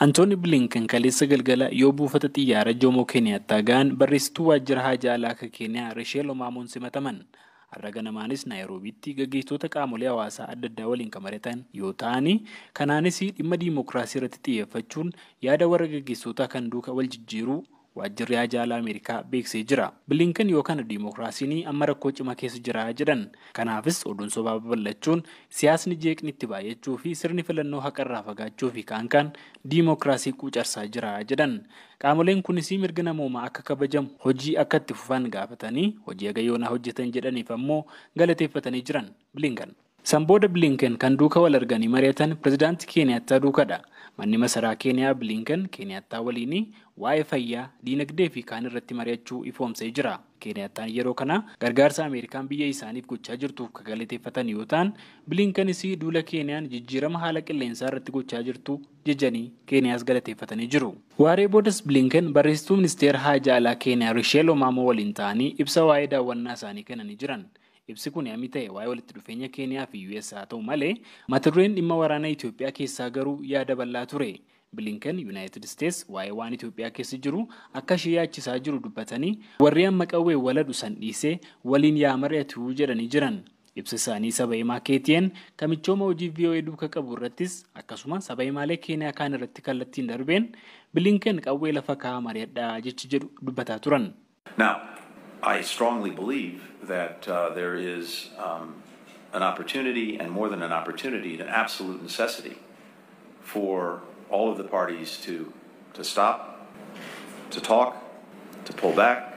Antooni Bilinkan kaleessa galgala yoo buufata xiyyaara Joomoo Keeniyaattaa ga'an barreessituu waajjira haajaa alaa akka Keeniyaa Risheel Omaamoon simataman. Har'a ganamaanis Naayiroobiitti gaggeessitoota qaamolee hawaasaa adda addaa waliin kan mari'atan yoo ta'an, kanaanis dhimma diimokiraasii irratti xiyyeeffachuun yaada warra gaggeessitootaa kan duuka wal jijjiiruu waajjirri haajaa alaa Ameerikaa beeksisee jira. Bilinkan yoo kana diimokiraasiin amma rakkoo cimaa keessa jira jedhan. Kanaafis oduun sobaa babal'achuun, siyaasni jeeqni itti baay'achuu fi sirni filannoo haqarraa fagaachuu fi kaan kaan diimokiraasii quucarsaa jira jedhan. Qaamoleen kunis mirga namoomaa akka kabajamu hojii akka itti fufan gaafatanii, hojii hagayyoonaa hojjetan jedhaniif ammoo galateeffatanii jiran Bilinkan. San booda Bilinkan kan duuka wal arganii mari'atan pirezidaantii Keeniyaattaa duukadha. Manni masaraa Keeniyaa Bilinkan Keeniyaattaa waliin waa'ee fayyaa, diinagdee fi kaan irratti mari'achuu ifoomsee jira. Keeniyaattaan yeroo kana gargaarsa Ameerikaan biyya isaaniif gochaa jirtuuf kan galateeffatan yoo ta'an, Bilinkanis duula Keeniyaan jijjiirama haala qilleensaa irratti gochaa jirtu jejanii Keeniyaas galateeffatanii jiru. Waaree boodas Bilinkan barreessituu ministeera haajaa alaa Keeniyaa Risheel Omaamoo waliin ta'anii ibsa waa'ee daawwannaa isaanii kennanii jiran. Ibsi kun hammi ta'e waa'ee walitti dhufeenya Keeniyaa fi US haa ta'u malee, mata dureen dhimma waraana Itoophiyaa keessaa garuu yaada bal'aa ture. Bilinkan Yuunaayitid Isteets waa'ee waan Itoophiyaa keessa jiru akka ishee yaachisaa jiru dubbatanii, warri amma qawwee waladhu san dhiisee waliin yaa mari'atu jedhanii jiran. Ibsa isaanii saba himaa KTN kan michooma hojii VOA duuka qabu irrattis, akkasuma saba himaalee Keeniyaa kaan irratti kallattiin darbeen, Bilinkan qawwee lafa kaa'aa mari'adhaa jechi jedhu dubbataa turan. Now, I strongly believe that there is an opportunity, and more than an opportunity, an absolute necessity for all of the parties to stop, to talk, to pull back.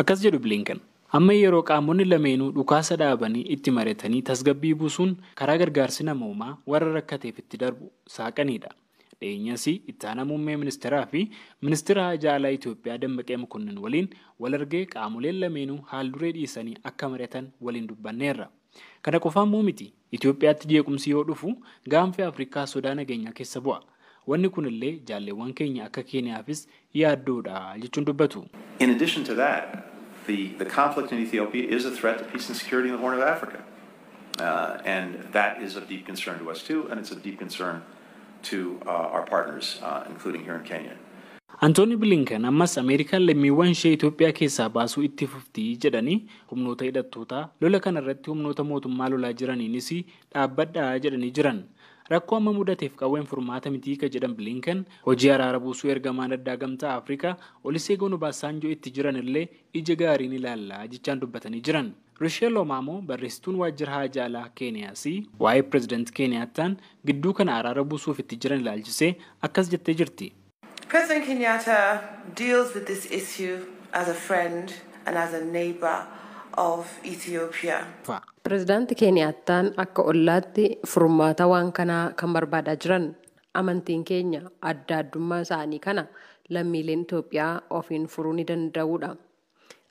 Akkas jedhu Bilinkan. Amma yeroo qaamonni lameenuu dhukaasa dhaabanii itti mari'atanii tasgabbii buusuun karaa gargaarsi namoomaa warra rakkateef itti darbu saaqanidha. Dhiyeenyas itti aanaa muummee ministeeraa fi ministeera haajaa alaa Itoophiyaa Dammaqee Mokonnin waliin wal argee qaamoleen lameenuu haal duree dhiisanii akka mari'atan waliin dubbanneerra. Kana qofaan immoo miti. Itoophiyaatti jeequmsi yoo dhufu gaanfi Afrikaa sodaa nageenyaa keessa bu'a. Wanni kunillee jaalleewwan keenya akka Keeniyaafis yaaddoodha jechuun dubbatu. In addition to that, the conflict in Ethiopia is a threat to peace and security in the Horn of Africa. And that is of deep concern to us too, and it's of deep concern to our partners, including here in Kenya. Antooni Bilinkan ammas Ameerikaan lammiiwwan ishee Itoophiyaa keessaa baasuu itti fuftii jedhanii, humnoota hidhattootaa lola kana irratti humnoota mootummaa lolaa jiraniinis dhaabbadhaa jedhanii jiran. Rakkoo amma mudateef qawween furmaata mitii ka jedhan Bilinkan, hojii araara buusuu ergamaan addaa gamtaa Afrikaa Olusegun Obasanjoo itti jiran illee ija gaariin ilaallaa jechaan dubbatanii jiran. Risheel Omaamoo barreessituun waajjira haajaa alaa Keeniyaas waa'ee pireezidaantii Keeniyaattaan gidduu kana araara buusuuf itti jiran ilaalchisee akkas jettee jirti. President Kenyatta deals with this issue as a friend and as a neighbor of Ethiopia. Pireezidaanti Keeniyaattaan akka ollaatti furmaata waan kanaa kan barbaadaa jiran. Amantiin keenya adda addummaa isaanii kana lammiileen Itoophiyaa ofiin furuu ni danda'udha.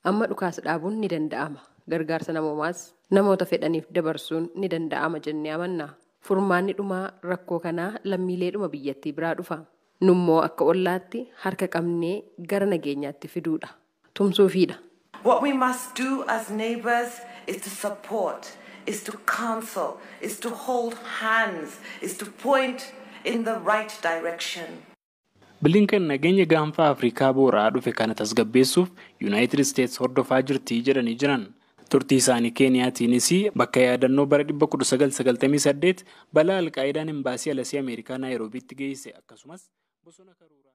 Amma dhukaasa dhaabuun ni danda'ama. Gargaarsa namoomaas namoota fedhaniif dabarsuun ni danda'ama jennee amanna. Furmaanni dhumaa rakkoo kanaa lammiileedhuma biyyattii biraa dhufa. Nummoo akka ollaatti harka qabnee gara nageenyaatti fiduudha. Tumsuufiidha. What we must do as neighbors is to support, is to counsel, is to hold hands, is to point in the right direction. Bilinkan nageenya gaanfa Afrikaa booraa dhufe kana tasgabbeessuuf Yuunaayitid Isteets hordofaa jirti jedhanii jiran. Turtii isaanii Keeniyaatiinis bakka yaadannoo bara 1998 balaa Alqaayidaan imbaasii alasii Ameerikaa Naayiroobiitti geesse akkasumas bosona karuuraa.